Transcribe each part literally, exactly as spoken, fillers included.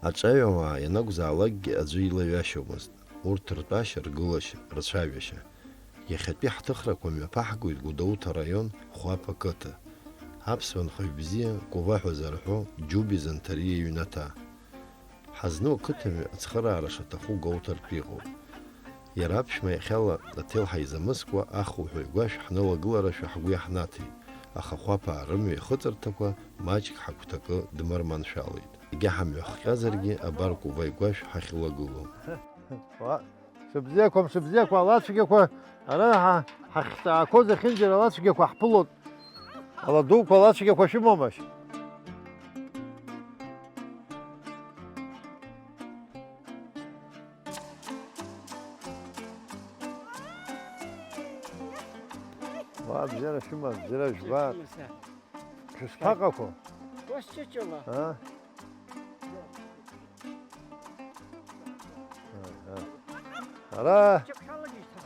Аҿаҩауаа ианакәзаалакгьы аӡәы илаҩашьомызт урҭ ртәашьа, ргылашьа, рцәажәашьа. Иахьатәи ҳҭыхрақәа мҩаԥаҳгоит Гәдоуҭа араион Хәаԥ ақыҭа. Аԥсуа нхаҩ бзиа Кәыва ҳәа зарҳәо Џьуби Занҭариа иҩнаҭа. Ҳазну ақыҭамҩа ацхыраара шаҭаху гәоуҭартә иҟоуп. Иара аԥшәма иахьала аҭел ҳаизамыскуа ахуҳәа игәашә ҳнылагыларашәа ҳгәы иаҳнаҭеит, аха Хәаԥаа рымҩа ихыҵырҭақәа маҷк ҳагәҭакы дмырманшәалеит. Егьа ҳамҩахҟьазаргьы абар Кәыва игәашә ҳахьылагылоу. Уа, мшыбзиақәа, мшыбзиақәа, алацәгьақәа, ара ҳа-, ҳахьҭаақәоу зехьынџьара алацәгьақәа ҳԥылоит. Ала дуқәа алацәгьақәа шәымоумашь? Уа, бзиара шәымаз, бзиара жәбар. Шәысԥаҟақәоу? Уа, сҷыҷала. А? Аҳа. Ара,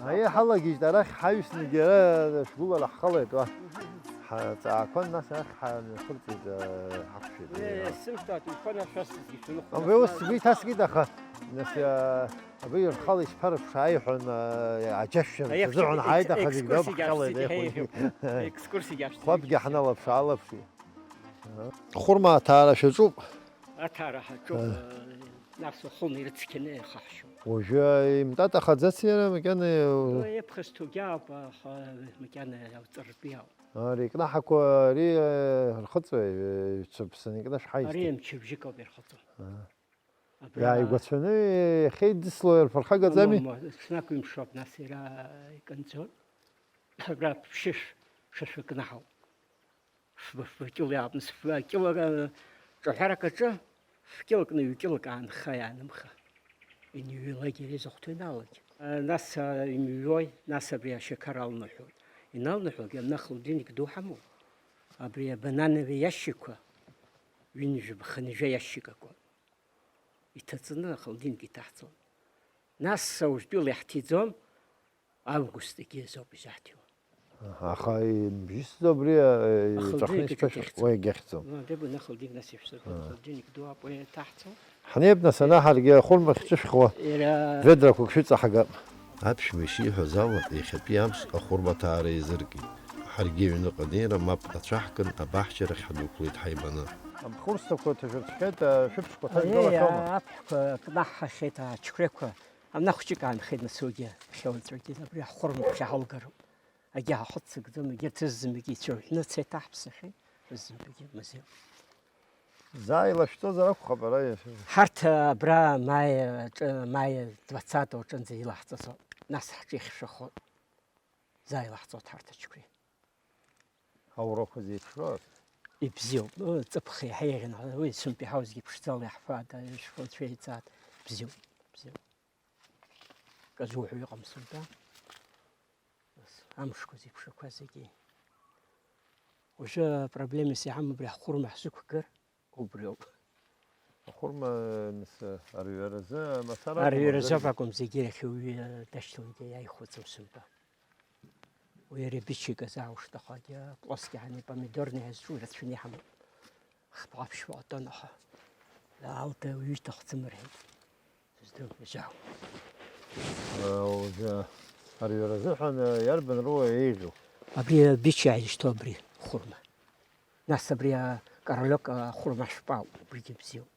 аиеи, ҳалагьежьит, арахь ҳаҩсны џьара шәгәылара ҳхалеит, уа. Ҳҵаақәан, нас арахь ҳамҩахырҵеит, ҳақәшәеит. Е, сымшәҭааит, уқәа нашәасызгьы шәаныхәа. Амбеи ус сгәы иҭаскит, аха, нас, а, абри рхала ишԥарыԥшааи ҳәа, а, аџьашьара сазыҳәан ҳааит, аха зегь роуп ҳхалеит, еиқәшәеит. Екскурсиагьы аашәҭ-, екскурсиагьы аашәҭ-, екскурсиагьы аашәҭ-, Хәаԥгьы ҳналаԥш-аалаԥшит. Хәырма аҭаара шәаҿуп. Аҭаара ҳаҿуп, ыы, нас уахынла ирыцқьаны ихаҳшьуп. Уажәы имтатахаӡаци иара макьана? Ыы, иԥхасҭоугьы ауп, аха макьана иауҵартәи ауп. Ари икнаҳақәа, ари, ыы, рхыҵуеи, ыы, ицәыԥсаны икнашәҳаизҭи? Ари мчыбжьык ауп ирхыҵуа. Аа. Абра иааигәацәаны иахьеидысло ирԥырхагаӡами? Мама, ҽнак ҩымш ауп, нас иара икынҵәон. Абра ԥшьышә, ԥшьышә икнаҳауп. Фба-, фба кьыла иаапны, фба кьыла, ҿаҳәарак аҿы, фкьылак ныҩкьылак аанха, иаанымха. Иныҩуа лагьы ари зыхәҭоу иналагь. Нас, а, имыҩуеи, нас абри ашьақар алныҳәоит. Иналныҳәогьы, абна холодильник ду ҳамоуп. Абри абананови иашьыкқәа, ҩынҩажәа, хынҩажәа иашьыкакуп. Иҭаҵаны ахолодильник иҭаҳҵон. Нас уажәтәыла иаҳҭиӡом. Августгьы азоуп изаҳҭиуа. Аха ибжьысӡо абри, э, иҵәахны ишԥашәырхуеи, егьахьӡом. Уа, дебу, нахылдик нас ишәсырҳәон, Ага. Холодильник ду апоет аҳҵо. Ҳнеип, нас, ана ҳаргьы ахәырма хьҿышәхуа Иара ведрақәак шәыҵаҳгап. Аԥшәма ишиҳәаз ала, иахьатәи амш ахәырма аҭаара еизыркит. Ҳаргьы аҩныҟа анеира мап ацәаҳкын, абаҳчарахь ҳдәықәлеит ҳаибаны. Амхурсҭақәа ҭашәырцәхьеит, ашәыԥшқәа Аиеи, ҭажәгалахьоума? Аԥхьақәа кнаҳҳахьеит, ачықәрақәа. Амнахәҷык аанхеит нас уигьы, ԥхьауаҵәгьы абри ҳхәырмаԥхьа ҳалгароуп. Агьа ҳахыццакӡом, егьырҭ рызынтәык ицәырҳәны цеит аҳԥсахьеит, рызынтәык мазеиуп. Заа илашәҵозар акәхап ара иашәа. Ҳарҭ абра маи аҿы, маи двадцатого аҿынӡа илаҳҵазоуп, нас ҳҿы ихьшәахоит. Заа илаҳҵоит ҳарҭ ачқәреи. Аурақәа зеиԥшроуп. Ибзиоуп, ы, ҵыԥх еиҳа еиӷьын, уи сынтәа иҳауазгьы ԥшӡала иаҳфада, ишәҟәы анцәа иҵаат, бзиоуп, бзиоуп. Кызуҳәо иҟам сынтәа. Ас, амшқәа зеиԥшрақәа зегьы. Уажәы апроблемас иҳамоу абри ҳхәырма ҳзықәгар, убриоуп. Ахәырма, нас, арҩаразы мацара акәым, Арҩаразы арзаргьы? Акәым, зегьы иахьа уи, дашьҭалгьы иааихәаӡом сынтәа. Уи ари абичик азааушт, ахагьы плоски ҳани помидорни ҳазҿу ирацәаны иҳамоуп. Хԥа-ԥшьба атон аха. Алда уаҩы иҭахӡам рҳәеит. Сыздырам, иаҳзаауам. Уажәы арҩара азыҳәан иарбан руа еиӷьу? Абри абича иаишьҭоу абри хәырма. Нас абри акаролиок ахәырма шәпа ауп, убригьы бзиоуп.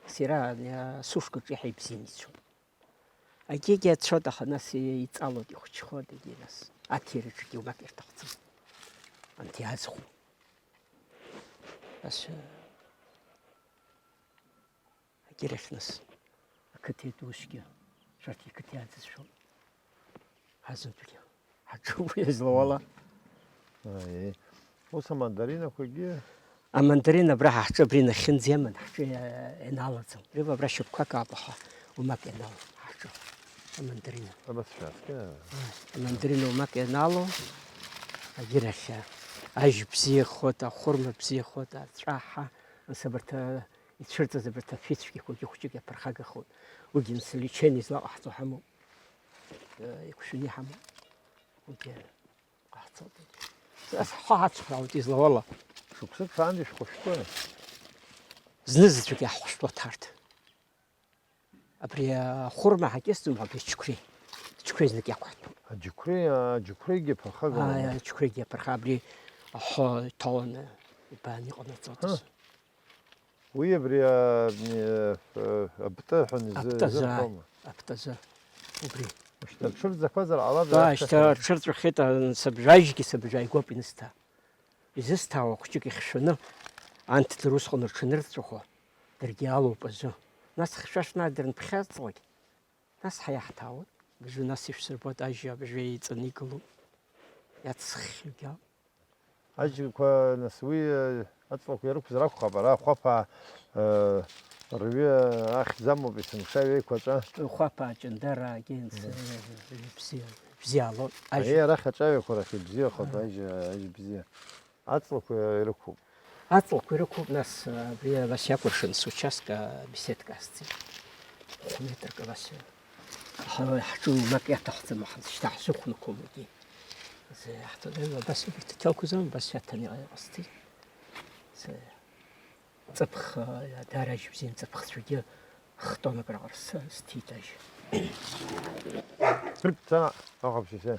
Сара, а, сушкаҿы иаҳа ибзианы ицәоуп. Агьигьы ацәоит, аха нас иҵалоит, ихәыҷхоит, егьи нас аҭираҿгьы уамак ирҭахӡам. Анҭ иаазхәо. Нас, а, агьырахь нас, ақыҭа иатәушьгьы, шәарҭ иқыҭа иаӡызшәоуп. Ҳазынтәгьы ҳаҿуп уи азлауала. Аиеи. Ус амандаринақәагьы? Амандарина абра ҳаҿы абри нахьынӡа иаман, ҳҿы иа-, ианалаӡом. Рыба абра шьапқәак аабаха, умак ианалон ҳаҿы. Амандарина. Абас шәаскьа? Амандарина умак ианалон, агьырахь ажь бзиахоит, ахәырма бзиахоит, аҵәаҳа, нас абарҭ, а, ицәырҵыз абарҭ афицәгьақәагьы хәыҷык иаԥырхагахоит. Уигьы нас лечение злаҟаҳҵо ҳамоуп. Еиқәшәаны иҳамоуп. Уигьы ҟаҳҵоит. Нас ҳхы ҳацхраауеит излауала. Шықәсык шаанӡа ишәхәышәтәы? Зны-заҵәык иаҳхәышәтәуа ҭарҭ. Абри ахәырма ҳакьысӡом, абри ачықәреи. Ачықәреи знык иақәҳҭәоуп. Аџьықәреи, аџьықәреигьы ԥырхагоума? Ааи, ачықәреигьы аԥырха, абри ахы иҭаланы ибаан иҟанаҵоит. Ҳы. Уи абри, а, а, а, аптыза ҳәа изы-, Аптыза, изырҳәома? Аптыза. Убри. Шьҭа аҽырӡақәазар ҟалап, Ба, иаҳәшьа шьҭа ҳәа. Аҽырҵәахьеит, а, сабжаижьгьы сабжаигәоуп инысҭа. Изысҭаауа хәҷык ихьшәаны, анҭ дара усҟан рҽанырҵәахуа, даргьы алоуп азы. Нас хьшәашәа дырнԥхьаҵлак, нас ҳа иаҳҭаауеит. Абыржәы нас ишәсырбоит, ажьи абыржәы еиҵаны игылоуп. Иацххьоугьы ауп. Аџьгақәа, нас, уи, э, аҵлақәа ирықәзар акәхап, ара ахәаԥаа, э, рҩы ахьӡ амоуп, есымша еиқәаҵәа. Хәаԥаа, ҷандараагьы, Мм. бзиа, бзиа алоуп. Ари Ажь- арахь аҿаҩақәа рахь ибзиахоит, Мм. ажь, ажь бзиа. Аҵлақәа ирықәуп. Аҵлақәа ирықәуп, нас, абри абас иакәыршан, сучастка беседка асҭеит. Хә-метрк абас. Ҳа-, ҳҿы уамак иаҭахӡам, аха шьҭа ҳзықәнықәом егьи. Зы иаҳҭоит, абас убарҭ аҭелқәа зам, абас иаҭаны иҟасҵеит. Зы ҵыԥх, даара ажь бзиан, ҵыԥхцәагьы хтонак раҟара с-, сҭеит ажь. Ца, ахәаԥшьа,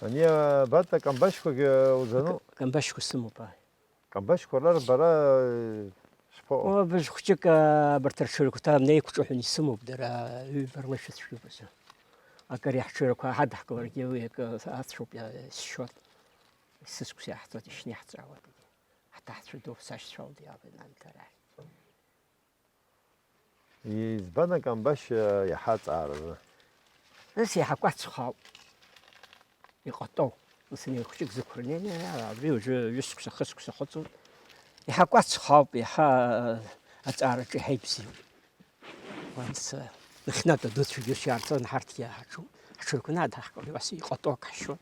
ани, абарҭ акамбашьқәагьы уӡану? Акамбашьқәа сымоуп, ааи. Камбашьқәа рарбара, э, шԥаҟоу? О, быжь хәҷык, а, абарҭ рҽырқәҭа неиқәҿыҳәаны исымоуп дара, ҩба рлышәа цәгьоуп азы. Акыр иаҳҽырақәа ҳадҳкыларгьы уи акы ацәоуп, иа-, исшьоит. Сыскәс иаҳҵоит, ишьны иаҳҵаауеит. Ҳҭаҳцәа доуп, сашьцәа ауп, иаабеит анҭ арахь. Избан акамбашь, э, иаҳа аҵааразы? Нас иаҳа кәацхаауп. Иҟатәоу. Нас ани хәҷык зықәырнеины, абри уажәы ҩышықәса, хышықәса хыҵуеит. Иаҳа кәацхаауп, иаҳа, э, аҵаараҿы иаҳа ибзиоуп. Уанс, э, нахьнатә адуцәагьы ус иаарҵон, ҳарҭгьы ҳаҽу-, ҳҽырқәа надҳахкылеит, уас иҟатәоу ак ҳшьуан.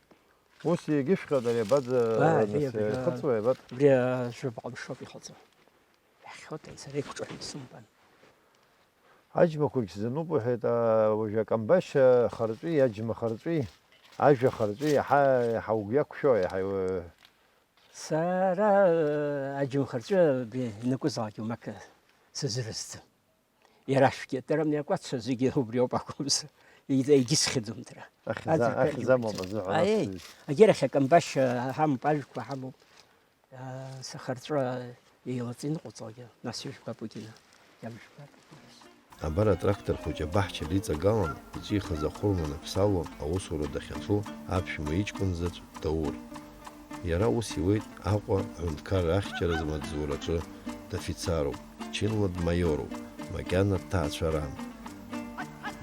Ус егьышәхьада ари абаӡ, Ба, нас абри, абри, ихыҵуеи абаӡ? Абри ажәаба ҟамшоуп ихыҵуа. Иаҳхьоит, сара иқәҿаҳәаны сымбан. Аџьмақәагь сзануп уҳәеит, а, уажәы акамбашь, а, харҵәи, аџьма харҵәи, ажәа харҵәи иаҳа, иаҳа угәы иақәшәо, иаҳа, э, Сара, э, аџьма харҵәы абри инакәызаалак иумак сазыразӡам. Иара ашәгьы, дара мҩакәацәа зегьы убриоуп акәымзар, егь-, егьысхьӡом дара. Ахьӡа-, Аӡыргагьы ахьӡамоуп уаҵәы. Азыҳәан Аиеи, ацәгьа. Егьырахь акамбашь, э, ҳамоуп, ажәқәа ҳамоуп. Сахарҵәра еилаҵа иныҟәҵалгьы, нас ижәбап уигьы, иамжәбап. Абар атрактор хәыҷы абаҳчара иҵагалан, иҿихыз ахәырма аныԥсало аусура дахьаҿу аԥшәма иҷкәын заҵә Даур. Иара ус иуеит Аҟәа аҳәынҭқарра ахьчаразы амаҵзураҿы, дофицаруп, чынла дмаиоруп, макьана дҭаацәарам.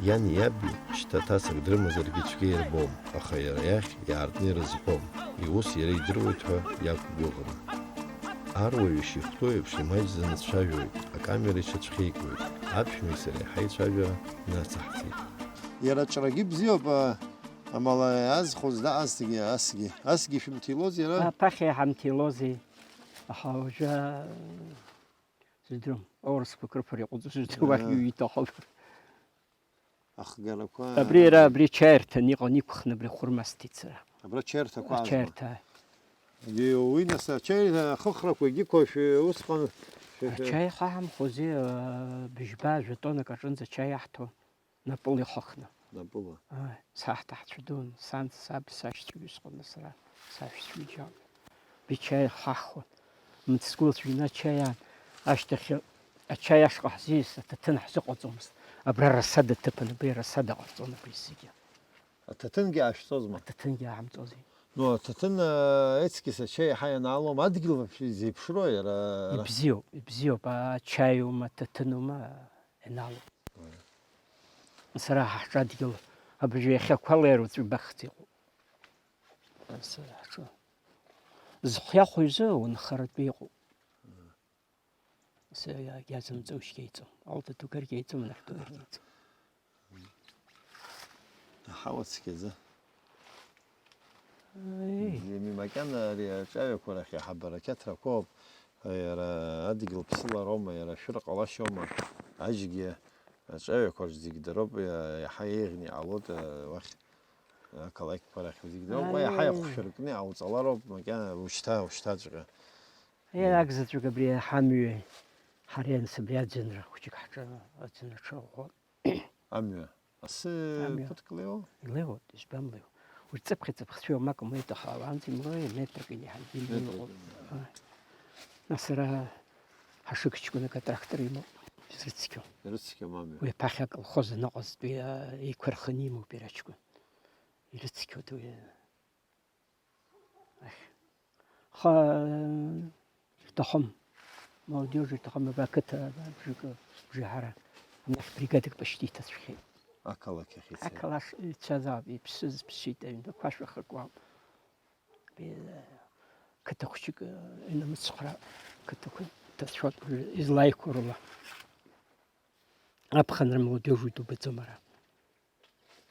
Иани иаби шьҭа ҭацак дрымазаргьы цәгьа ирбом, аха иара иахь иаартны ирызҳәом, иус иара идыруеит ҳәа иақәгәыӷны. Аруаҩы ишихәҭоу еиԥш имаҷӡаны дцәажәоит, акамера иҽацәхьеикуеит, аԥшәмеи сареи ҳаицәажәара нацаҳҵеит. Иара аҿрагьы бзиоуп, а, амала иаазхәоз даҟазҭгьы асгьы, асгьы шәымҭилоз иара? Аԥахьа иҳамҭилозеи, аха уажәы, сыздырам, аурысқәа крыфара иҟаҵо сыздыруа Аа. Иҭахоуп. Ахгарақәа. Абри иара, абри ачаирҭан иҟан, иқәхны абри хәырма сҭеит сара. Абра ачаирҭақәа аазго. Ачаирҭа. Егьи уи нас ачаи-, ахыхрақәа егьиқәа шәи усҟан шәи, шәи Ачаи хаҳамхозеи, аа, быжьба, жәа тоннак аҿынӡа ачаи иаҳҭо, напыла ихыхны. Напыла. Ааи, саҳҭаҳцәа дуун, сан, саб, сашьцәа усҟан сара, сашьцәа ҩыџьа. Бичаи хаҳхуан. Мыцгәы лцәгьаны ачаи аан. Ашьҭахь ачаи ашҟа ҳзиз аҭаҭын ҳзыҟаҵомызт. Абра расада ҭыԥын, абри расада ҟарҵон абри зегьы. Аҭаҭынгьы аашәҵозма? Аҭаҭынгьы ааҳамҵози. Ну, аҭаҭын, э, аҵкьыс ачаи иаҳа ианаалом, адгьыл вообще изеиԥшроу иара, ара? Ибзиоуп, ибзиоуп, ачаиума, аҭаҭынума, ианаалом. Уи. Сара ҳаҿадгьыл абыржәы иахьақәала иара уаҵәы бахӡ иҟоуп. Ас ҳаҿы. Зхы иахәо изы унхаратәы иҟоуп. Ас иагьазымҵоушьҭ еиҵом. Алда дугаргьы еиҵом, анахь дугаргьы еиҵом. Аҳауа цқьаӡа. Аи. Еми макьана ари аҿаҩақәа рахь иаҳа барақьаҭрақәоуп. Иара адгьыл ԥсылароума, иара шәыр ҟалашьоума, аџьгьы аҿаҩақәа рҿы зегь дароуп, иа-, иаҳа еиӷьны иҟалоит, уахь, ақалақьқәа рахь зегь дароуп, уа иаҳа Аиеи. Ихәшәыркны иҟауҵалароуп, макьана ушьҭа, ушьҭаҵәҟьа. Иара акзаҵәык абри ҳамҩа, Ҳара ианс абри аӡынра хәыҷык ҳҿы, аӡынраҿы ӷәӷәа. Амҩа. Асы Амҩа. Ԥыҭк леиуоу? Илеиуоуп, избан леиуа? Уи ҵыԥхьа ҵыԥхцәа иоума акәым, уи аҭаххаланӡа имлои, метрак инаҳагьы Метрак имлоуп. Инаҳагьы. Ҳа. Нас ара ҳашык ҷкәынак атрактор имоуп, изрыцқьо. Ирыцқьом амҩа. Уи аԥахьа аколхоз аныҟаз, уи, а, еиқәырханы имоуп иара аҷкәын. Ирыцқьоит уи. Ах. Ха, рҭахым. Молодежь рҭахым, абра ақыҭа, абжакы, бжеиҳара. Анахь бригадак почти иҭацәхеит. Ақалақь ахь ицеит. Ақалақь ицазаап, иԥсыз ԥсит, аҩнқәа шәахакуам. Бе-, қыҭа хәыҷык, э, инамыцхәра, қыҭақәа ҭацәуан, излаиқәу рыла. Аԥхынра молодежь уи дубаӡом ара.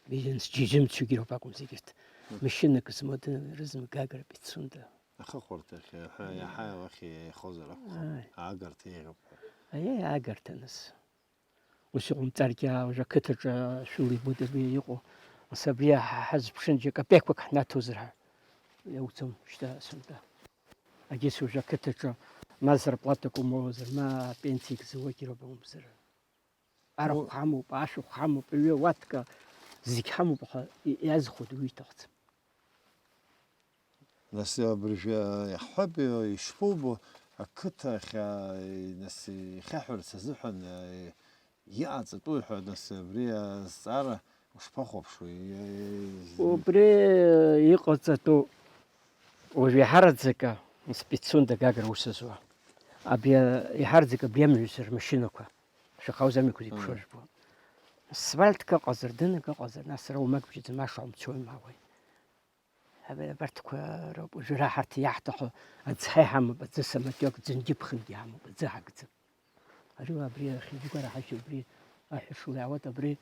Бизнес џьазымцугьы роуп акәым зегь рҭ. Мгм. Машьынак змоу дынрызмгагара Пицунда. Ахаҟәарҭахь иаҳа, иаҳа уахь еихозар акәхап. Ааи. Аагарҭа еиӷьуп ҳәа. Аиеи, аагарҭа нас. Ус иҟоумҵаргьы, аа, уажә ақыҭаҿы шәыла ибоит абри иҟоу. Нас абри ҳа-, ҳазԥшын џьа капеқәак ҳнаҭозар ҳәа. Иауӡом шьҭа сынтәа. Агьыс уажә ақыҭаҿы ма зарплатак умоуазар, ма пенсиак зауагьы роуп акәымзар. Арахә У- ҳамоуп, ашәахә ҳамоуп, ҩы уатка зегь ҳамоуп, аха и-, иазхәо дуаҩы иҭахӡам. Нас абыржәы иаҳҳәап, ишԥоубо, ақыҭа ахь, а, нас ихьаҳәырц азыҳәан, а, иҟаҵатәуи ҳәа, нас абри азҵаара ушԥахәаԥшуеи? Убри иҟаҵатәу уажә иаҳараӡак, а, спецсонда Гагра аус зуа. Абри, а, иаҳараӡак абри амҩазы рмашьынақәа. Шаҟа аузамҩақәа зеиԥшроу Ага. Жәбо. Асфальтк ыҟазар, дынак ыҟазар, нас ара уамак бжьаӡам, ашҟа умцои, умаауеи. Аб-, абарҭқәа роуп, уажәы ара ҳарҭ иаҳҭаху, аӡҳәа иҳамоуп, аӡы самотиок, ӡынгьы ԥхынгьы ҳамоуп, аӡы ҳагӡам. Ари уа абри ахьыжәгара ҳашьҭоуп, убри аҳәашьла иаауеит, абри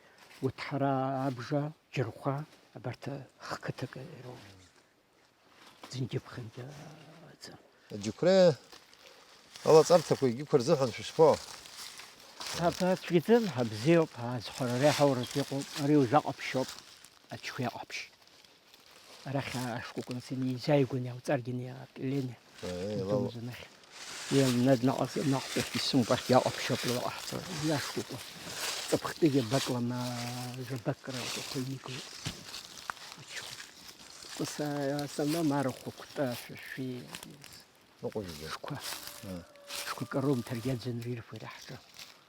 Уҭҳара абжа, Џьырхәа, абарҭ хқыҭак ироуп. Ӡынгьы ԥхынгьы аӡы. Аџьықәреи алаҵарҭақәа егьиқәа рзыҳәан шәышԥо? Ҳабацәгьаӡам, ҳабзиоуп, ҳазхәарара иаҳауратә иҟоуп, ари уажәы аҟаԥшьоуп, аҽқәа иаҟаԥшь. Арахь ашкәакәа нас инеизааигәаны иауҵаргьы ани апелени. Э, Идәылҵ лала. Анахь. Иа, мна наҟ-, наҟ-, исымоуп, ахьгьы аҟаԥшьоуп илаҟаҳҵо, иашкәакәа. Ҵыԥхтәигьы бакла ма жәабакра аҟәақәа иникылеит. Ачхә. Нас, а, основном арахә кәтаа шәышәи. Ныҟәыжәга. Шәқәа. А. Шәқәа каром, ҭаргьаӡа анрирфо ираҳҿы.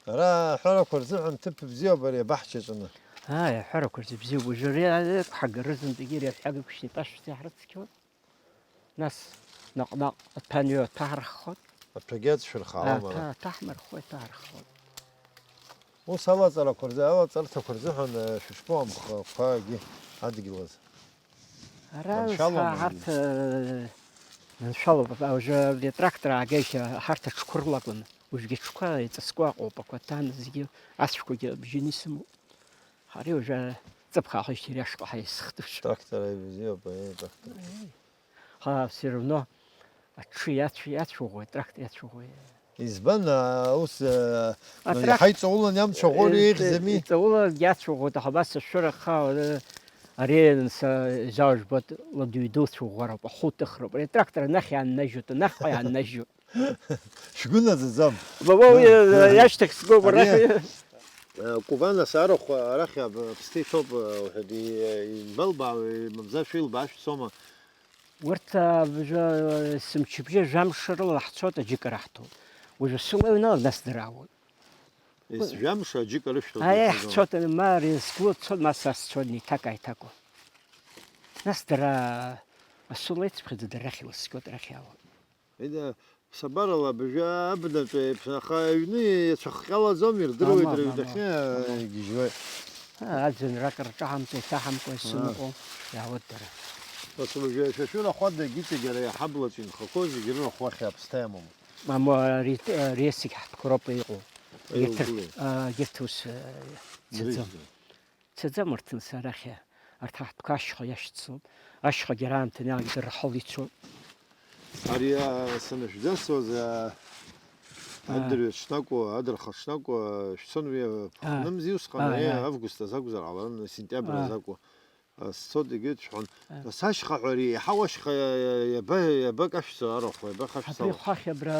Ара аҳәарақәа рзыҳәан ҭыԥ бзиоуп ари абаҳчаҿы. Ааи, аҳәарақәа рзы бзиоуп. Уажәы ари, ари ақәҳагарызынтәигьы ари аҳәагақәа шьҭа итәашәҵа иаҳрыцқьоит. Нас наҟ-наҟ аҭәа анҩа аҭәа ҳарххоит. Аҭәагьы ацәшәырхаауама ара? Аҭәа, аҭәа ҳмырххоит, аҭәа ҳарххоит. Ус алаҵарақәа рзы, алаҵарҭақәа рзыҳәан, э, шәышԥоу амхқәагьы адгьылаз? Ара Маншәалоума сҳа-, ҳарҭ, уи? Э, маншәалоуп, а, уажәы абри атрактор аагеижьҭеи ҳарҭ аҽқәа рылакәын, уажәгьы аҽқәа еиҵасқәа аҟоуп, ақәаҭан зегьы ацәқәагьы бжьаны исымоуп. Ҳара уажәы ҵыԥх аахижьҭеи ари ашҟа ҳаисхтышәа. Трактор аибазиоуп, аиеи, трактор. Аиеи. Ҳа, все равно аҽы иацә-, иацәуӷәӷәеит, трактор иацәуӷәӷәеит. Избан, а, ус, а, Атрак-, иаҳа иҵаулан иамцәаӷәо, э, еиӷьӡами? Иҵаулан иацәуӷәӷәоит, аха абас ашәыра ахаау, э, ари анса-, изаужәбоит, ладуи дуцәуӷәӷәароуп, ахәы ҭыхроуп. Ари атрактор анахь иааннажьуеит, анахьҟа иааннажьуеит. Шәгәы наӡаӡам. Ба, ба, уи, А, а, иашьҭахь сгоуп, ари, арахь. Э, Куванас арахә, арахь аб-, аԥсҭа иҭоуп, э, уҳәа ди-, э, имбалбаауеи, мамзар шәеилбаашәцома? Урҭ, а, бжа-, сымчыбжьа жәамш рыла ҳцоит, аџьыкара ҳҭоуп. Уажәы сыла ҩнала днасдыраауеит. Ес жәамш аџьыкара шәҭоит, Аиеи, иахьазоума? Ҳцоит, ма ари сгәы цоит, ма са сцоит, неиҭак-ааиҭакуа. Нас дара асыла ицыԥхьаӡа дара рахь иласкьоит, арахь иаауеит. Ида, ԥсабарала абыржәы абнатәи еиԥш, аха аҩны иацәыхҟьалаӡом, ирдыруеит Амам, амам, рыҩнахьы, амам. Игьежьуеит. А, аӡынрак рҿаҳамҵо, иҭаҳамкәа А. Исымоу иаауеит дара. Нас уажәы шәа шәырахә ада егьыҵегь ара иаҳа блаҵәа инхақәоу зегьы рырахә уахь аԥсҭа иамоума? Мамоу, ари, ари зегь ҳтәқәа роуп иҟоу. Аиу, Егьырҭ, гылеи. А, егьырҭ ус, а, цаӡам. Ирыжьзар. Цаӡам урҭ, нас арахь, арҭ аҳҭқәа ашьха иашьцылоуп. Ашьхагьы раамҭа иалагеит, рхыла ицоит. Ари, а, санышәзасуаз, а, А. Адырҩаҽнакәу, адырхаҽнакәу, а, шәцон уи, а, А. Ԥхынымзи усҟан, А, ари а. Август азы акәзар ҟаларын, сентиабр А. Азы акәу. Сцоит, егьырҭ шәҳәон. Сашьха ҳәа ари иаҳа уашьха иаба-, иабакашәҵо арахә, иабахашәҵало? Абри хәахь абра,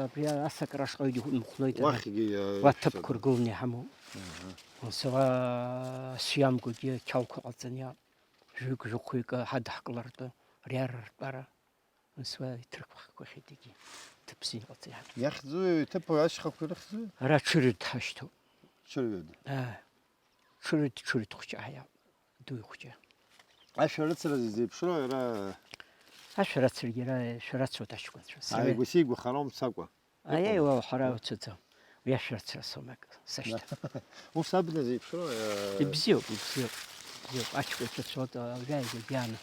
абри асакра ашҟа имхәноит ара. Уахьгьы, уа ҭыԥқәа ргыланы иҳамоуп. Аха. Нас уа сиамгогьы қьалқәа ҟаҵаны иаауп. Жәҩык, жәохәҩык ҳадҳкылартә, риарартә ара. Нас уа иҭырқәхақәахьеит егьи. Ҭыԥ бзиа иҟаҵаны иҳамоуп. Иахьӡу иҭыԥу ашьхақәа ирыхьӡу? Ара Ҽырҩыд ҳашьҭоуп. Ҽырҩыд. Аа. Ҽырҩыд, Ҽырҩыд хәҷы ҳәа иаауп. Ду ихәҷы. Ашәарыцара зеиԥшроу иара? Ашәарыцарагьы иара шәарацоит аҷкәынцәа. Сара ааигәа-сигәа хара умцакәа. Аиеи, иҟоума? Уа, уҳәара уцәыӡом. Уи ашәарыцара соума акы сашьҭам. Ус абна зеиԥшроу, э, ибзиоуп, ибзиоуп, ибзиоуп. Аҷкәынцәа цоит, уажәы егьагьааны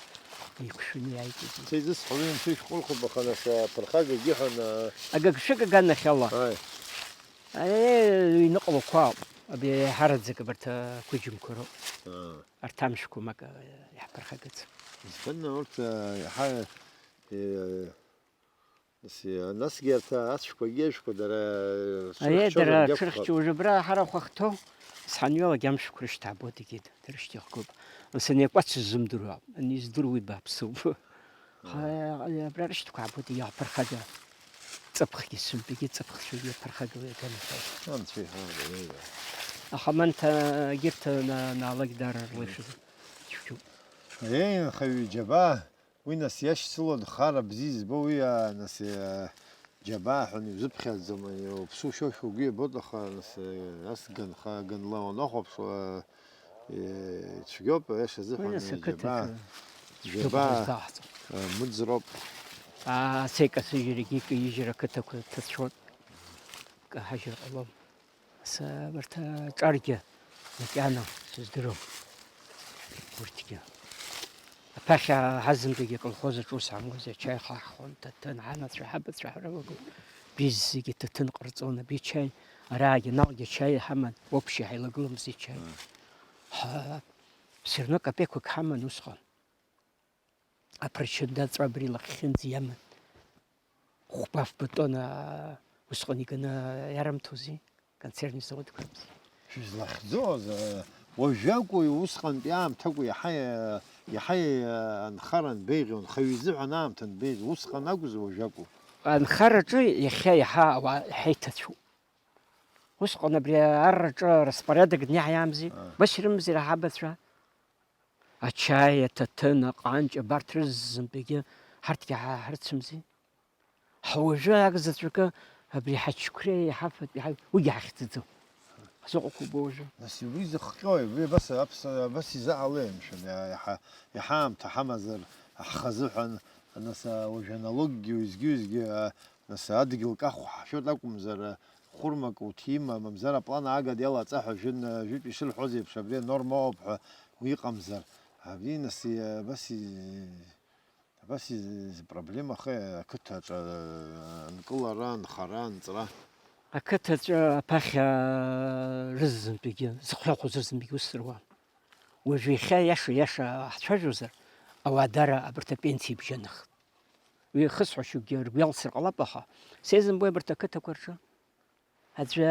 еиқәшәаны иааит егьи. Сеизысҳәа, уи анцәа ишәҟәылхуп, аха нас аԥырхагагьы ҳәа на- Агыгшәыг аганахьала. Ааи. Аиеи, иныҟәлақәа ауп. Абри еиҳараӡак абарҭ ақәыџьмқәа роуп. Аа. Арҭ амшқәа мак, э, иаҳԥырхагаӡом. Избан, урҭ, э, иаҳа, э, нас, насгьы арҭ ацәқәагьы, ажәқәа дара, э, Аиеи, дара рҽырхьчаларгьы акәхап. Ҽырхьчо, уажә абра ҳарахә ахҭоу, сҳанҩалак амшқәа рышьҭаабоит егьи, дара шьҭихгоуп. Нас ани акәац ззымдыруа, ани здыруеи бааԥсуп. Ха-, абра рышьҭақәа аабоит, иаҳԥырхага. Ҵыԥхгьы сымтәагьы, ҵыԥхцәагьы иаԥырхагала иаганахьоуп. Анцәа иҳәа, иҳәа. Аха манҭа егьырҭ на-, наалак дара рылшәыз цәгьоуп. Еи, нхаҩы џьабаа, уи нас иашьцыло дхара бзиа избо, уи, а, нас, а, џьабаа ҳәа иузыԥхьаӡом, уԥсы ушьошәа угәы иабоит, аха нас, а, ас ганха-, ганла уанахәаԥшуа, Ицәгьоуп, аиаша азыҳәан, уи нас ақыҭаҿы џьабаа, цәгьоуп џьабаа, ҳазҭаҳҵо. Мыӡроуп. Аа, сеикасыжьрагьы икаижьыр ақыҭақәа ҭацәуан. Каҳажьыр ҟалом. Са абарҭ аҿаргьы макьана сыздырам. Урҭгьы. Аԥахьа ҳазымгагьы аколхоз аҿы ус ҳамуазар, ачаи хаҳхон, ҭаҭын, ҳанацәа, ҳабацәа ҳрылагон. Биззегьы ҭаҭын ҟарҵон, абри ачаи, араагьы, наҟгьы ачаи ҳаман, уаԥшьа ҳаилагыломзи ачаи. Ҳа, все равно капеқәак ҳаман усҟан. Аԥырчында аҵәа абри лахьхьынӡа иаман. Хәба фба тонна усҟан иганы иарымҭози, консервный заводқәа рымзи. Шәызлахьӡоз, уажәакәи усҟантәи аамҭакәи иаҳа, иаҳа анхара анбеиӷьу, анхаҩы изыҳәан аамҭа анбеиӷьу, усҟан акәзу уажәакәу? Анхараҿы иахьа иаҳа ауаа иаҳа иҭацәуп. Усҟан абри арраҿы распорядок днеиҳаиамзи, Аа. Башьрымзар аҳабацәа. Ачаи, аҭаҭын, аҟанҷ, абарҭ рызынтәигьы ҳарҭгьы ҳа-, ҳрыцәамзи. Ҳа уажәы агзаҵәыкы абри ҳачқәреи ҳафатәи ҳаҩ-, уигьы ҳахьӡаӡом. Ҳзыҟақәоу убо уажәы. Нас уи зыхҟьои? Уи абас, абас, абас изаҳауеи, мшәан, иа-, иаҳа, иаҳа аамҭа ҳамазар, ҳхазыҳәан, нас, а, уажәы аналоггьы, уеизгьы-уеизгьы, а, нас, адгьыл кахә ҳашәоит акәымзар, а, хәырмак уҭима, мамзар аплан аагада иалаҵа ҳәа, жәын-, а, жәытә ишырҳәоз еиԥш, абри анорма ауп ҳәа уи иҟамзар, абри, нас, и-, абас и-, Абас изы проблема ахы ақыҭаҿы анкылара, анхара, анҵра. Ақыҭаҿы аԥахьа рызынтәигьы, зыхәшәахәоз рызынтәигьы ус руан. Уажәы иахьа иаша-иаша ҳцәажәозар, ауаа дара абарҭ апенсиа ибжьанахт. Уи ихысҳәашьоугьы ргәы иалсыр ҟалап, аха сеизымбои абарҭ ақыҭақәа рҿы. Аӡәы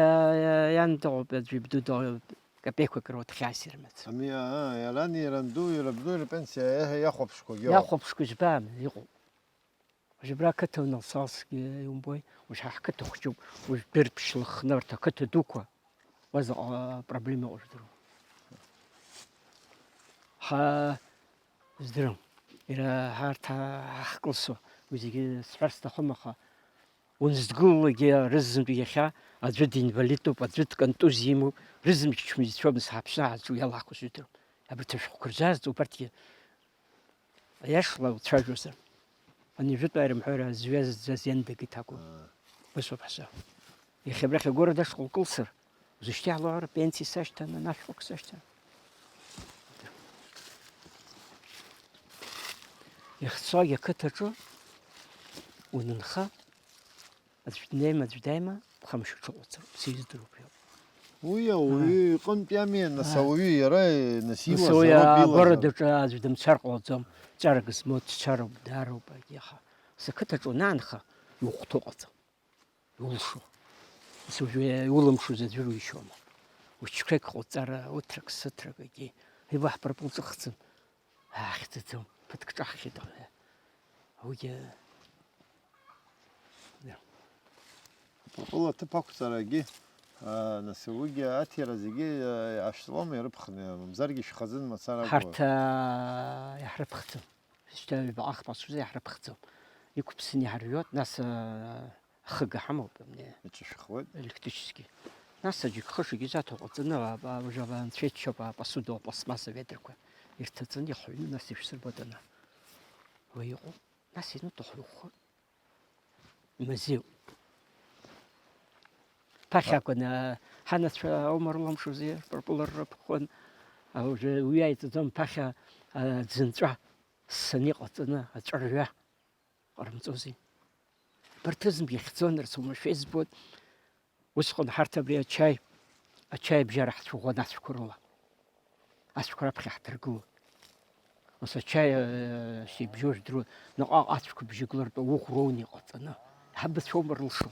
иан дыҟоуп, аӡәы ибду дыҟоуп, капеиқәак роуҭхьаас ирымаӡам. Ами, аа, иарани иаранду, иара абду, иара пенсиа иаҳа иахәаԥшқәагьы ыҟоуп. Иахәаԥшқәа жәбаам, иҟоуп. Уажә абра ақыҭа уналсалсгьы иумбои, уажә ҳа ҳқыҭа хәҷуп, уажә дырԥшь лыхны урҭ ақыҭа дуқәа, уа заҟа проблема ыҟоу жәдыруа. Ҳа Здырам. Иара ҳарҭ ҳа-, ҳахькылсуа, уи зегьы сҳәар сҭахым, аха унзыдгылалакгьы рызынтәи иахьа аӡәы динвалидуп, аӡәы дконтузиа имоуп, рызынтәи чмазцәоуп, нас ҳаԥсны ҳазҿу иалаҳхуа сыздырам. Абарҭ ашәҟәқәа рзааӡоуп, убарҭгьы аиашала уцәажәозар. Ани жәытә аарымҳәара зҩа зӡаз иандагеит акәым. Аа. Ус ауп ҳзы. Иахьа абрахь агәара дашҟа укылсыр, узышьҭиаҳло ара пенсиа сашьҭан, анашәҟәак сашьҭан. Иахьцогь ақыҭаҿы унынха, аӡә днеима, аӡә даима, ԥхамшьа уҽыҟоуҵароуп, сиздыруп иоуп. Уи ауаҩы Аа. иҟынтә иами, нас Аа. ауаҩы иара, нас Нас иуазароуп, уи илазароуп. агәарадаҿы аӡә дымцар ҟалаӡом, ҵарак змоу дцароуп, даароуп, егьи аха. Нас ақыҭаҿы уанаанха, иухәҭоу ҟаҵа, иулшо. Нас уажәы иулымшоз аӡәыр уишьуама? Учқәак ҟауҵара, уҭрак, сыҭрак, егьи. Ибаҳԥырпыл ҿыхӡам. Аахьӡаӡом, ԥыҭк ҿаҳхьеит, аха уигьы, да. Ҟәыла аҭыԥ ақәҵарагьы, аа, нас уигьы аҭира зегьы, аа, иҟашәҵалома ирыԥхны, мамзаргьы шьхазын мацара акәу? Ҳарҭ, аа, иаҳрыԥхӡом. Шьҭа ҩбаҟа-хԥа шықәса иаҳрыԥхӡом. Иқәԥсын иҳарҩуеит, нас, аа, Хыга ҳамоуп, абни. Иҿышәхуеит. Электрический. Нас аџьыкхышагьы заҭо ҟаҵаны, а, а, уже анцәа иччоуп, апосуда, апластмасса ведрақәа ирҭаҵаны ихҩны, нас ишәсырбоит ана. Уи иҟоуп. Нас инутәахо иӷәӷәоит. Имазеиуп. Ԥахьа акәын, а, ҳанацәа аума рламшузи, рпырпыл ррыԥхуан. А, уже уи иааиҵаӡом, ԥахьа, а, аӡынҵәа ссаны иҟаҵаны, аҵәырҩа. Ҟарымҵози. Абарҭ знык ихьӡон, рацәа умашәа избоит. Усҟан ҳарҭ абри ачаи, ачаи абжьара ҳцәыӷәӷәан ацәқәа рыла. Ацәқәа раԥхьа ҳдыргылон. Ус ачаи, э, сибжьо жәдыруан, наҟ-ааҟ ацәқәа бжьы гылартә ауӷә роуны иҟаҵаны. Ҳабацәоума рылшон.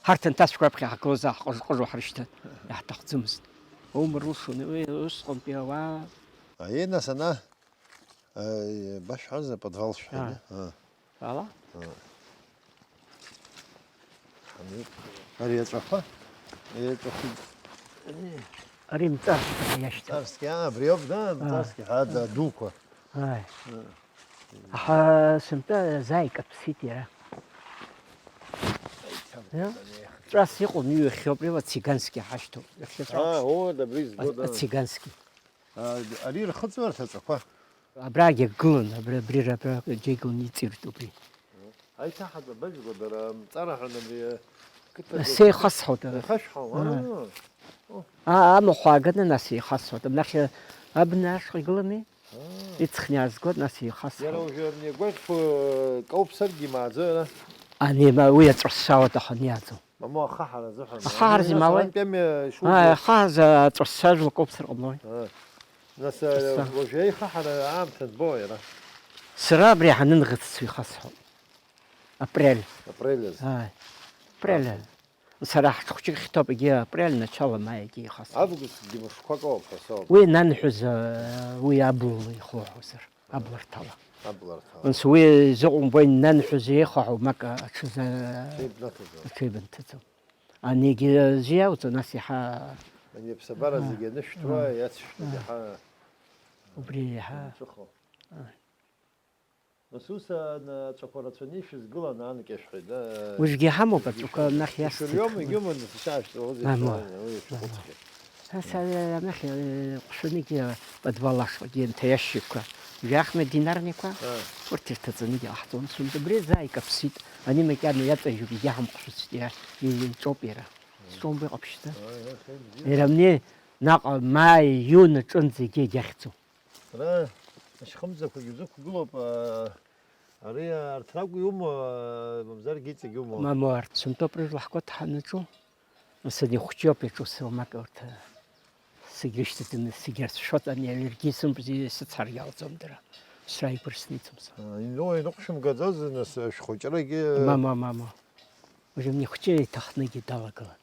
Ҳарҭ анҭ ацәқәа раԥхьа ҳгылозар ҳҟыж-ҟыжуа ҳрышьҭан, иаҳҭахӡамызт. Аума рылшон, уи усҟантәи ауаа. Аиеи, нас, ана Аи, башәҳәазар, подвал шәҳәеит, Аа. а? Ала? А. Ҳамиуп. Ари иаҵәақәа? Иаҵәақәа. Ари мҵарсқьа иашьҭоуп. Мҵарсқьа, аа, абри ауп, да, Аа. Мҵарсқьа ҳәа, да, дуқәа. Ааи. А. Аха сынтәа заа икаԥсеит иара. Аиҭа, Иа? Ҵәас иҟоуп, иҩахьоуп, иуа Цигански ҳашьҭоуп. Иахьа Аа, ҵәас. О, да, абри збо, А, да. Цигански. А, ари рхыҵуеит аҵәақәа. Абрагьы гылан, абри, абри, абра џьеигылан иҵиртә убри. Аиҭаҳатә абажәқәа дара мҵара ҳәа абри қыҭа Нас еихасҳауеит, ара. Ихашәҳауа, Аа. аа. О. Аа, амахә ааганы нас еихасҳауеит. Абнахь абна ашҟа игылами? Аа. Иҵхны иаазгоит, нас еихасҳауеит. Иара уажәы абни агәашә, э, кауп саргьы имааӡои ара? Ани, ма, уи аҵәасауеит, аха ани иааӡом. Мамоу, ахаҳара азыҳәан. Ахаҳара Ани зимауеи? Нас арантәи ами ишугу. Ааи, ахаҳа за-, аҵәаса жәлак ауп сырҟамлои. Аа. Нас, Аҵәаса. Уажәы аихаҳара аамҭа збои иара? Сара абри ҳанынӷыццо ихасҳауп. Апрель. Апрель азы. Ааи. Апрель. Аф. Сара ҳҽхәҷы хьҭоуп, егьи апрель, начало май егьи ихасҳауп. Августгьы мышқәак ауп ҳәа соуп. Уи нанҳәыз, уи аблала ихоуҳәозар. Абларҭала. Абларҭала. Нас уи зыҟәымбо инанҳәоз еихаҳау, мак аҽазы Ҽеибнаҭаӡом. Аҽеибынҭыӡом. Анигьы зиауҵо, нас иаҳа Ани аԥсабара Ага. зегьы анышәҭуа, Ага. иацшәҭуп, Ага. иаҳа Убри иаҳа. имҵәыхо. Ага. Нас ус, ан-, аҵәақәа рацәаны ишәызгыланы аанкьашәҳәеит, да? Уажәгьы иҳамоуп аҵәақәа анахь иасҭыхуеит. Ишәырҩуам, егьуман, сашәҭ, уи Мамоу. Ишәхәыцхьеит. Нас, а, анахь, э, ҟәшаныгьы подвал ашҟагьы нҭаиашьыкқәа, жәахме динарникәа, Аа. урҭ ирҭаҵаны иҟаҳҵон. Сынтәа абри заа икаԥсит, ани макьана иаҵажьуп, егьаҳамҟшәыцт иара, и-, иҿоуп иара. Сҿоумбо иҟаԥшьӡа. Аа, иахьа бзиа. Иара амни наҟ маи, иуни аҿынӡа егьи егьахьӡом. Ара ашьхымзақәагьы узықәгылоуп, аа, ари арҭ ракәу иумоу, аа, мамзаргьы иҵегь иумоу? Мамоу, арҭ сынтәоуп рыжәла ҳгәы ҭҳанаҿу. Нас ани хәҷы ауп иаҿу сылмак урҭ, аа, зегь рышьҭаҵаны, зегь рацәшәоит, ани алергиа сымоуп, зегь сыцҳаргьы ҟалҵом дара. Сара игәра сниҵом са. Аа, ино-, иныҟәшәымгаӡози, нас, ашәҟәыҷрагьы? Мамоу, мамоу. Уажәы ани хәҷы иҭахнагьы далагылан.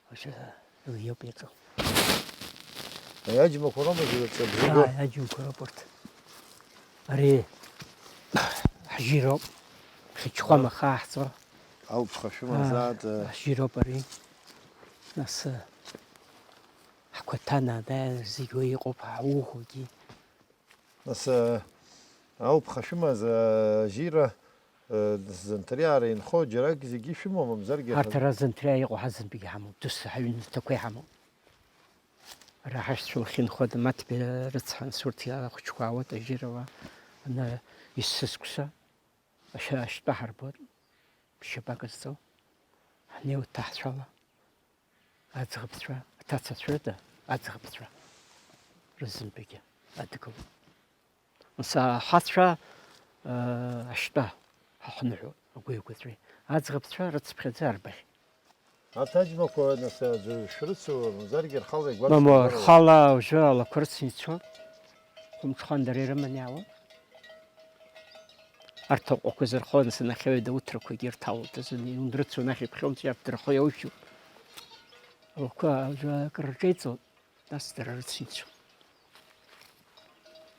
Уажәы уи иоуп иаҿу. Аиаџьмақәа роума зегьы рҿы абжьы ду? Ааи, аиаџьмақәа роуп урҭ. Ари ҳжьироуп. Хьычхәама Аа. хааҳҵо. Алԥха шәымазаат, Аа, э. ҳжьироуп ари. Нас, э, ҳқәаҭана, да, зегь уи иҟоуп, ҳаухәгьы. Нас, э, ауп, ҳахьымаз, э, ажьира, э, зынҭриаара инхо џьарак зегьы шәымоу, мамзаргьы Арҭ ҳа- ара зынҭриаа иҟоу ҳазынтәыгьы ҳамоуп, дус ҳаҩнаҭақәа иҳамоуп. Ара ҳашьцәа уахьынхо, Маҭбеи рыцҳа, нас урҭ ахәыҷқәа аауеит, ажьирала, ана, есызкәса, ашьа-, ашьтәа ҳарбоит, ԥшьшьапык зҵоу, ҳнеиуеит ҭаацәала. Аӡӷабцәа, аҭацацәа рыда аӡӷабцәа рызынтәагьы адгылоуп. Нас ахацәа, э, ашьтәа ҳахныҳәоит, агәеигәаҵәеи. Аӡӷабцәа рыцыԥхьаӡа арбаӷь. Арҭ аџьмақәа, нас, аӡәы шәрыцу, мамзаргьы рхала игәарҭо Мамоу, дара. Рхала уажәы алақәа рыцны ицоит. Хәымҽхан дара ирыманы иаауеит. Арҭ аҟәақәа зырхо, нас, анахьаҩ дауҭрақәагьы ирҭалоит, азын иундрыцу анахь иԥхьонҵәҟьа арҭ дырхо иаушьу. Алақәа аӡәы акыр рҿеиҵоит, нас дара рыцицу.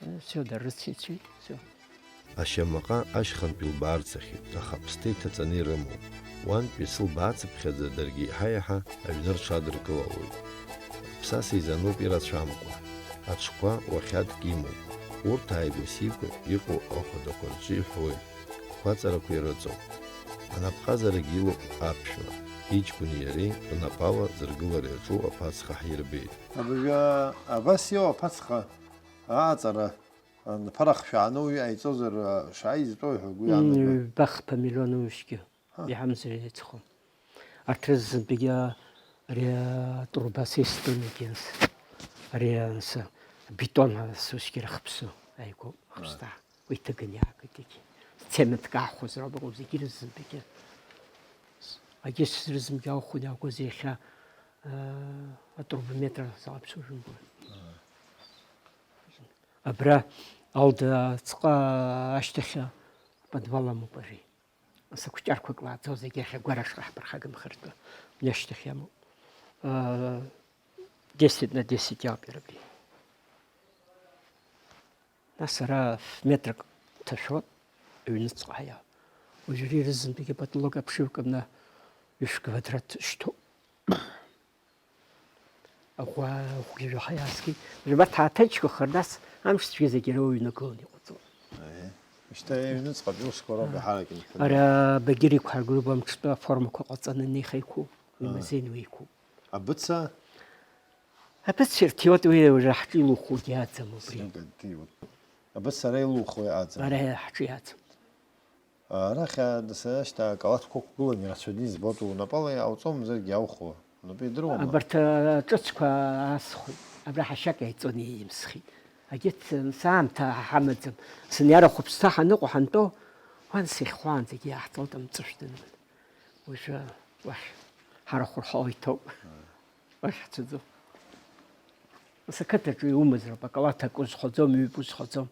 Все, дара рыцицәеит, все. Ашьамаҟа ашьхантә илбаарцахьеит, аха аԥсҭа иҭаҵаны ирымоуп. Уантәи сылбаацыԥхьаӡа даргьы еиҳа-еиҳа аҩны рҽадыркылалоит. Аԥсаса изануп ирацәамкәа. Аҽқәа уахьадк имоуп. Урҭ ааигәа-сигәа иҟоу ахәадақәа рҿы иҳәуеит, қәаҵарақәа ирыҵоуп. Анапҟазарагьы илоуп аԥшәма. Иҷкәыни иареи рнапала зыргылара иаҿу аԥацха ҳирбеит. Абыржәы абас иоуп аԥацха ааҵара, анԥара хшәааны уаҩы иҟаиҵозар, шааи зтәоу ҳәа угәы иаанагои? Ҩба-хԥа миллион уҩшьгьы Ҳа. Иҳамзар еиҵхо. Арҭ рызынтәыгьы ари атурба системагьы анс-, ари анс-, абетон ас усгьы рыхԥсу ааигәоуп, Ааи. Хәсҭа. Уи иҭыганы иаагеит егьи. Цементк аахәозар ауп, зегьы рызынтәыгьы. Агьыс рызынтәгьы аахәаны иаагоз иахьа, аа, атурба метр залаԥсоу жәымбои. Ааи. Абра Алда ацҟа ашьҭахь аподвал амоуп ари. Ас акәҷарқәак лааӡо зегьы ахьагәара ашҟа ҳԥырхагамхартә, уи ашьҭахь иамоуп. Э, десять на десять иалоуп иара абри. Нас ара метрак ҭашәо, аҩныҵҟа ҳаиа. Уажәы ари рызынтәыгьы апотолок аԥшыҩ кны ҩышә квадрат шьҭоуп. Аӷәы, аӷәгьы жәаха иааскьеит. Жәабарҭ ааҭынчқәахар, нас амш цәгьа зегьы ара уҩнагыланы иҟаҵоуп. Аиеи. Шьҭа аҩныҵҟатәи усқәа роуп иаҳарак инханы. Ара Багьыр иқәҳаргылоуп, амҿтәы аформақәа ҟаҵаны инеихеиқәуп, уи Аа. Мазеин уеиқәуп. Абыца? Абыца ирҭиуеит, уи уажәы ҳҿы илухугьы аӡам убри. Сынтәа ирҭиуеит. Абыца ара илухуеи аӡам? Ара ҳҿы иаӡам. Арахь, а, дасашьҭа акалаҭқәа ықәгылан ирацәаҩны избоит, унапала иҟауҵомзаргьы иаухуа, унапы идыруама? Абарҭ, а, ҿыцқәа аасхәеит, абра ҳашьак иаиҵон, иимсхит. Агьыҭ, м, саамҭа ҳамаӡам. Сыниарахә ԥсҭа ҳаныҟоу ҳантәоу, уан сихьхәаанӡагьы иааҳҵоит амҵәышә дынман. Уажәы уахь ҳара хәырхао иҭоуп. Уахь ҳцаӡом. Нас ақыҭаҿы иумазароуп, акалаҭ акы узхәаӡом, ҩба узхәаӡом.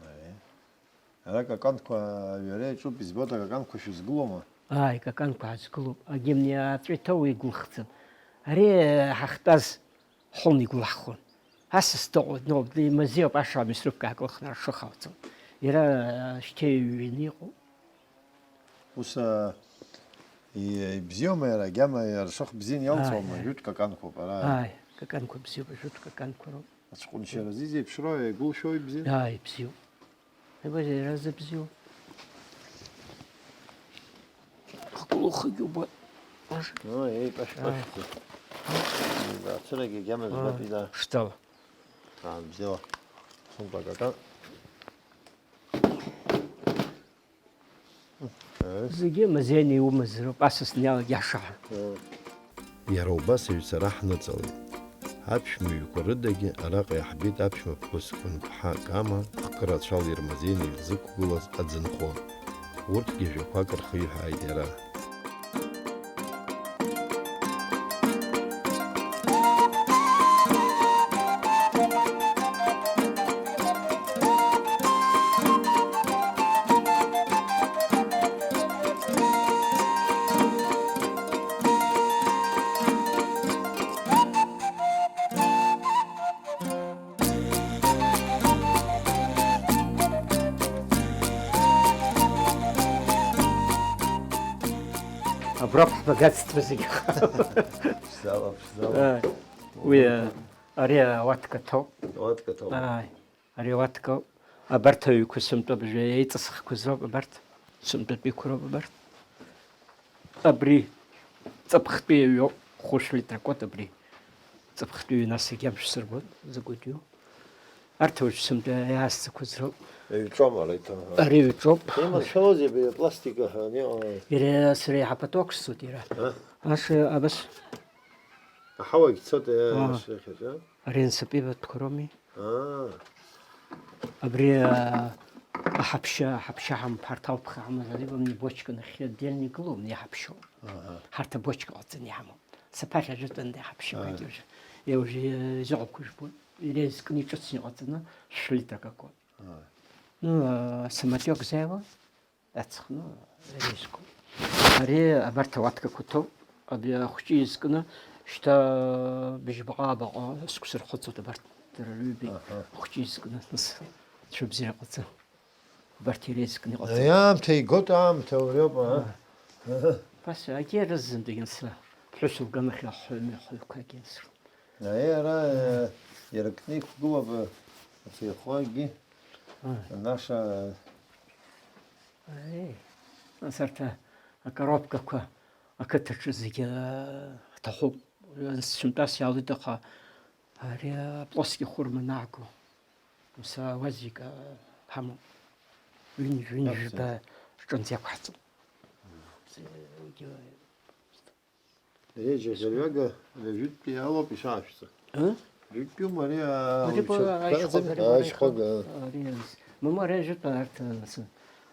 Аиеи. Ара акаканқәа ҩара иаҿуп, избоит, акаканқәа шәызгылома? Ааи, акаканқәа ҳазгылоуп. Агьымни ааҵәа иҭоу игәылхӡам. Ари ҳахьтәаз ҳон игәылаҳхон. Асас дыҟоуп, ну, имазеиуп, ашамис рыԥк аакылхны аршых алҵон. Иара, а, шьҭа иҩны иҟоуп. Ус, а, и-, ибзиоума иара, агьама иара шых бзианы иалҵуама? Ааи, ааи. Жәытә каканқәоуп ара. Ааи, каканқәа бзиоуп, жәытә каканқәа роуп. Ацәҟәыншьаразы изеиԥшроу, иагәылшәоу ибзиан? Ааи, ибзиоуп. Ибазеи, иара зыбзиоу? Хкылухагьы убоит. Ну, еиԥашәпашәӡа. Ацәырагьы агьама збап, ида. Шҭала. Аа, бзиала. Хымԥа кака. Зегьы мазеины иумазароуп, асасны иалагьы ашаха. Иара убас аҩцара ҳныҵалеит. Аԥшәма ҩқәа рыдагьы араҟа иаҳбеит аԥшәма ԥҳәыс Гәынԥҳа Кама хкы рацәала ирмазеины ирзықәгылаз аӡынхо. Урҭгьы жәақәак рхиҳәааит иара. Аброуп ҳбагацтәу зегьы. Ԥшӡала, ԥшӡала. Ааи. Уи, а, ари ауатка ҭоуп. Ауатка ҭоуп. Ааи. Ари ауатка, абарҭ аҩқәа сынтәа абыржәы еиҵысхқәаз роуп абарҭ. Сынтәатәиқәа роуп абарҭ. Абри ҵыԥхтәи аҩоуп, хәышә литрак уат абри. Ҵыԥхтәи ҩнасагьы амшә сыргоит, закәытәиу. Арҭ уажә сынтәа иаасцақәаз роуп. Ҩҿоума ара иҭоу? Ари ҩҿоуп. Иманшәалоузеи абри апластик аҳәа аниҟалаз? Иара сара иаҳа поток сцоит иара. А? Аш абас. Аҳауагь цоит, э, Аа. Ашрыхьаҿ, а? Ари ансыпи батқәа роуми? Аа. Абри, а, аҳаԥшьа, аҳаԥшьа ҳамоуп, ҳарҭ алԥха ҳамазар, ибамни бочка нахьхьи отдельно игылоу, мни иҳаԥшьоу. Аҳа. Ҳарҭ абочка ҟаҵаны иҳамоуп. Саԥахьа жәытәында иҳаԥшьақәеит Ааи. Уажәы. Е, уажәы, э, изыҟақәа жәбоит. Иара изкны иҿыцны иҟаҵаны шәлитрак акоуп. Ааи. Ну, а, самотёк зеиуа? Аҵх, ну, ари изкуп. Ари абарҭ ауаткақәа ҭоуп. Абри ахәҷы изкны, шьҭа быжьбаҟа-аабаҟа сқәсырхәыцуеит абарҭ. Дара рҩбеи Аҳа. Хәҷы изкны, нас, цәыбзиа ҟаҵа. Убарҭ иреизкны иҟаҵа. Аамҭа игоит, аамҭа уриоуп, а? Ԥаса, агьи рызынтәи ианса, ԥҳәыс лганахь ахәҩы мҩахәҩқәа агьи ансырт. Аи, ара, э, иара кны иқәгылоуп, э, афеихәагьы, Ааи. Анаша, э, Аи. Нас арҭ акоробкақәа ақыҭаҿы зегьы, э, ҳҭахуп. Сынтәас иаалеит, аха ари аплоски хәырма анааго, ус ауазик, а, ҳамоуп. Ҩынҩажәа рҿынӡа иақәҳҵом. Ҩажәа жәаҩага, ҩажәитәтәи алоуп ишаашәҵа. Ы? Ҩажәитәтәиума ари, а, Ари уцәа-, ба-, аишьхәага, аишьхәага, аишьхәага. Ари, мамоу ари ажәытә арҭ, нас,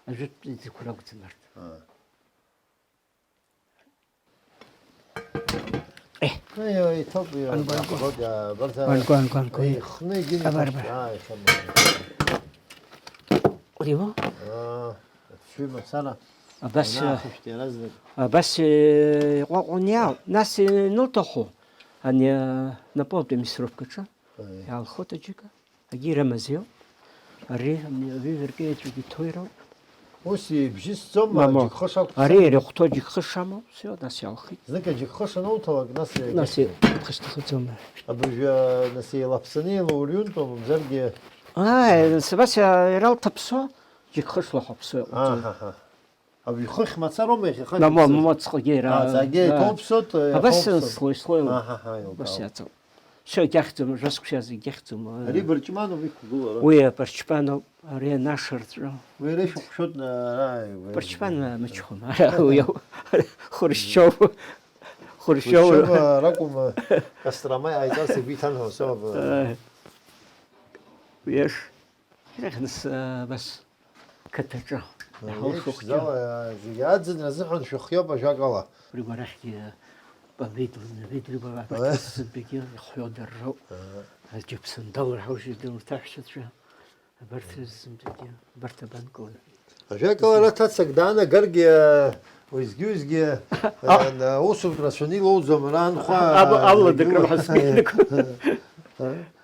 ажәытә иӡқәа ракәӡам арҭ. Аа. Еҳ. Аио, иҭоуп, ио, Ангәангәа. Ангәангәа, абарҭ, Ангәангәа, ангәангәа. Ихны егьин Абар, ихашҭ-, абар. Аа, иханы. Уриуоу? Аа, шәи мацара. Абас, Ана э, ахәышәтә иаразнак. Абас, э, иҟәаҟәан иаау. Нас, э, инылҭаху. Ани, э, напылтәи амисровкаҿы. Аи. Иаалхоит аџьыка. Агьи рымазеиуп. Ари, ами, аҩыжәыркеиаҵәагьы ҭоироуп. Ус ибжьы сцома, Мамоу, аџьыкхыш акәхап? Ари ирыхәҭоу аџьыкхыш амоуп, всё, нас иалхит. Знык аџьыкхыш ануҭалак, нас Нас еиқәхьчоит. Еиқәхьчҭахаӡом. Абыржәы, нас еилаԥсаны еилаурҩынтәуа, мамзаргьы. Ааи, нас абас иа-, иралҭаԥсо, џьыкхышла ҳаԥсо иҟоуҵоит. Аҳаҳа. Абри хыхь мацароума иахьа? Мамоу, мацҟагьы ира-, Аҵагьы да. Иҭоуԥсоит, Абас иахоуԥсоит. Слой, слой. Аҳаҳа, Абас илкаауп. Иаҵоуп. Все, агьахьӡом, жәа-сықәса иазегь агьахьӡом. Ари бырҷмануп иқәгылара. Уи абырҷмануп, ари анашырҵәо. Уи ирышәыхәшәоит, ара, уи Бырҷман мычхәым, ара уи ауп. Хрущев. Хрущев. Хрущев ракәым, Кострома иааиҵарц игәы иҭан ҳәа, все, аб-, Ааи. Уи еш. Ирыхьны с-, абас, қыҭаҿы. Иаҳауа Еиԥш шәыхәҷы. Зала, зегьы аӡынра азыҳәан шәыхиоуп ажәакала. Убри арахьгьы Павел, Давид рыба Ааи. Абарҭ зынтәагьы ихиоу дара роуп. Ааи. Аџьаԥсандал рҳаужьеит урҭ аҳәсацәа. Абарҭ зынтәагьы, абарҭ абанкылаҩ. Ажәакала, ара ҭацак даанагаргьы, уеизгьы-уеизгьы, А. а, усутә рацәаны илоуӡом, ара анхәа, Аб-, абла а, дакрым игылоуп. Ҳазминақәа.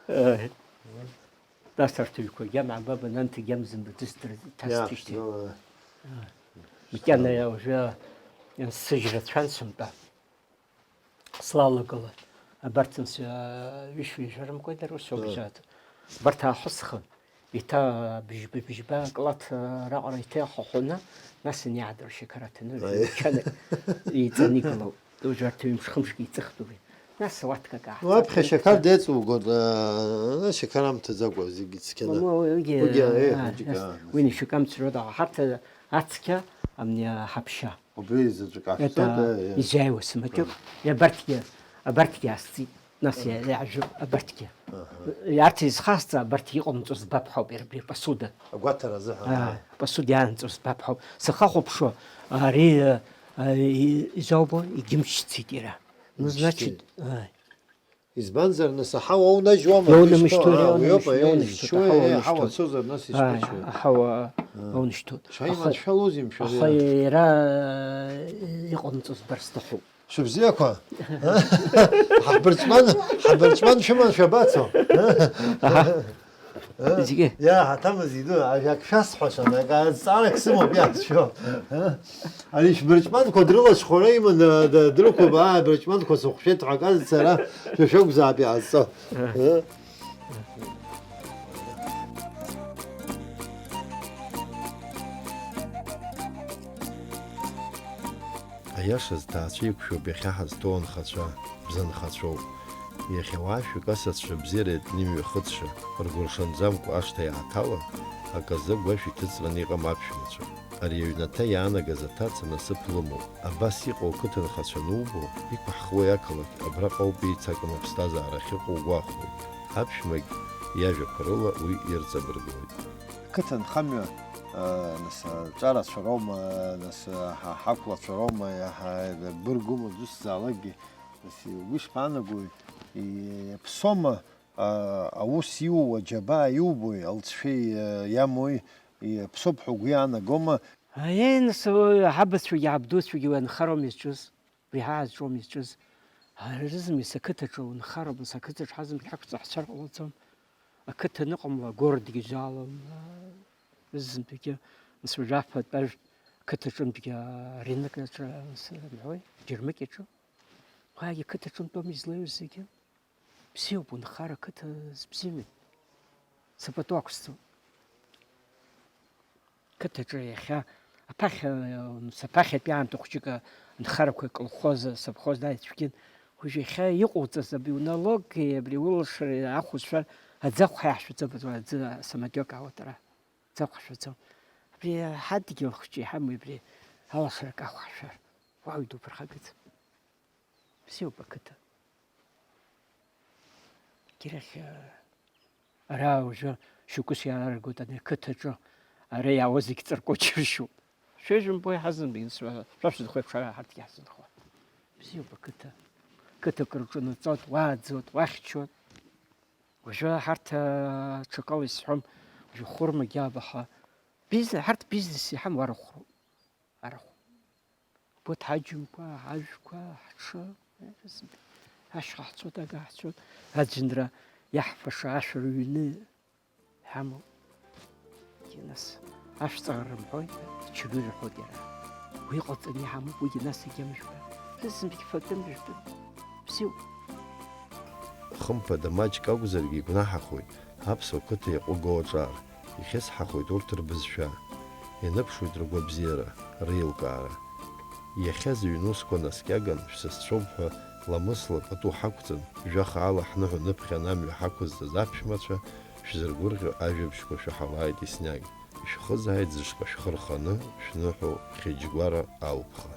Ааи. Нас арҭ ҩқәа гьама, абаба, нанҭ гьам зымбаӡыст дыр-, Иа, ҭасҭәышьҭи. Иа. Макьана иа уже сыжьра цәан сымтәа. Слалагала. Абарҭ нас, а, ҩышәи жәарамкәа дара ус Ы. Убжьаат. Абарҭ аахысхын, еиҭа быжьба-быжьба аклаҭ, а, раҟара еиҭа иахаҳәаны, нас иниаадыршьақараҭаны, Аи. Чанак еиҵаникыло. Уажәы арҭ ҩымш-хымшк еиҵыхтәуп. Нас уаткак ааҳҵап. Уаԥхьа шьақар деҵугоит, аа, шьақар амҭаӡакәа зегьы цқьаны. Мамоу, уигьы, Уигьы, еи, аа, џьыка, нас, аа, уи нас. Нишьак амцрода, ҳарҭ ацқьа, амни, аҳаԥшьа. Убри заҵәык ашәҵоит, Это э, э. Изиааиуа сымаҷуп. Э. Иабарҭгьы, абарҭгьы аасҵит. Нас Э. иа-, иаажәып, абарҭгьы. Аҳа. Арҭ изхасҵа, абарҭ иҟамҵо збап ҳәа ауп, иара абри апосуда. Агәаҭара азыҳәан, Аа, э. Апосуда иаанҵо збап ҳәа ауп. Сахахәаԥшуа, ари, э, э, и-, изаубо, егьымчцеит иара. Ну, Имчцеит. Значит, ааи. Избанзар, нас аҳауа аунажьуама? Иаунамышьҭуа, Ишьҭоу, иаунамышь-, уиоуп, иаунамышьҭуа, еи, аҳауа аҳауа аусҭоит. Цозар, нас Аҳа, ишԥычуеи? аҳауа Ыы. Аунышьҭуеит. Шаиман Аха, шәалоузеи, мшәан, аха иара? Иара, э, иҟамҵоз бар сҭахуп. Шәыбзиақәа? Ҳабырҷман, ҳабырҷман шәыман шәабацо? Аҳа. Ыы? Зегьы. Иа, ҳаҭамыз иду, ажәак шәасҳәашан, ак азҵаарак сымоуп иаасшәо. Ыы? Ари шәбырҷманқәа дрылацәхәара иман, д-, дрықәуп, аа, абырҷманқәа сыхәшәеит ҳәа аказ сара шәа шәакәзаап иҟазҵо. Ыы? Аиашаз, ҭаацәа иқәшәоуп иахьа ҳазҭоу анхацәа, бзанхацәоуп. Иахьа уаа шәҩык асасцәа абзиара иатәны имҩахыҵша, ргәыршанӡамкәа ашҭа иааҭала, аказы агәашә иҭыҵраны иҟам аԥшәмацәа. Ари аҩнаҭа иаанагаз аҭаца насыԥ лымоуп. Абас иҟоу ақыҭанхацәа анубо, иқәаҳхуеи ақалақь, абраҟа ауп еицакым аԥсҭазаара ахьыҟоу угәахәуеит. Аԥшәмагь иажәақәа рыла уи ирҵабыргуеит. Ақыҭанхамҩа, нас, аҿарацәа роума, нас, ҳа-, ҳақәлацәа роума, иаҳа ирбыргума, дусҭазаалакгьы, нас, угәы ишԥаанагои, иаԥсоума, а, аус иууа аџьабаа иубои, алҵшәа и-, иамои, иаԥсоуп ҳәа угәы иаанагома? Аиеи, нас, уи ҳабацәагьы ҳабдуцәагьы уи анхароума изҿыз? Уи ҳа ҳазҿоума изҿыз? Ҳарзымҩа сақыҭаҿы унхароуп, нас ақыҭаҿ ҳазымҩа ҳақәҵа ҳцар ҟалаӡом. Ақыҭа аныҟамла, агородгьы залам, зынтәгьы, нас уажәы афатә ажә қыҭаҿынтәгьы арынок аҿы, нас, рымҳәои, џьармыкьаҿы. Уаагьы қыҭаҿынтәоума излеиуаз зегьы? Бзиоуп, унхара қыҭа збзиами. Сапату ақәсҵом. Қыҭаҿы иахьа аԥахьа, саԥахьатәи аамҭа хәҷык анхарақәа, колхоз, совхоз дааицәгьан, уажә иахьа иҟоуҵаз абри уналоги абри улашареи ахәызшәа аӡахә ҳәа иаҳшәаӡом, аӡы самадиок аауеит ара, аӡахә ҳшәаӡом. Абри ҳадгьыл хәҷы иҳамоу абри алашарак ахәаҳшәар, уаҩ дуԥырхагаӡам. Бзиоуп ақыҭа. Егьирахь, ара уажәы шьоукы сиааргоит, ани ақыҭаҿы ара иаауа зегь ҵаркуа џьыршьоуп. Шәеижәымбои ҳазынбагьы, шәа-, шәаԥшьынхои ԥшара ҳарҭгьы ҳазынхоит. Бзиоуп ақыҭа. Қыҭак рҿы наҵоит, уааӡоит, уахьчоит. Уажәы ҳарҭ, а, ҽакала исҳәом, уажәы хәырмагьы абаха. Бизнес, ҳарҭ бизнес иҳамоу арахәроуп. Арахә. Гәы ҭаџьымкәа, ажәқәа, ҳҽы, ашьха ҳцоит, ага ҳцоит, аӡынра иаҳфаша ашәа рыҩны ҳамоуп. Нас ашәҵара рымҳәои, ачарыжә ҳәоит иара. Уи ҟалҵаны иҳамоуп, уигьы нас егьамжәба. Зынтәгьы фатәым жәтәым. Бзиоуп. Хымԥада, маҷк акәзаргьы игәнаҳахоит аԥсуа қыҭа иаҟәыгоу аҿар, ихьысҳахоит урҭ рбызшәа, ианыԥшуеит ргәабзиара, реилкаара. Иахьа зыҩнусқәа наскьаган шәсасцәоуп ҳәа ламысла пату ҳақәҵан, жәа хаала ҳныҳәа ныԥхьан амҩа ҳақәызҵаз аԥшәмацәа, шәзыргәырӷьо ажәабжьқәа шәаҳауааит еснагь. Ишәхызааит зышҟа шәхы рханы шәныҳәоу Хьыџьгәара Алԥха.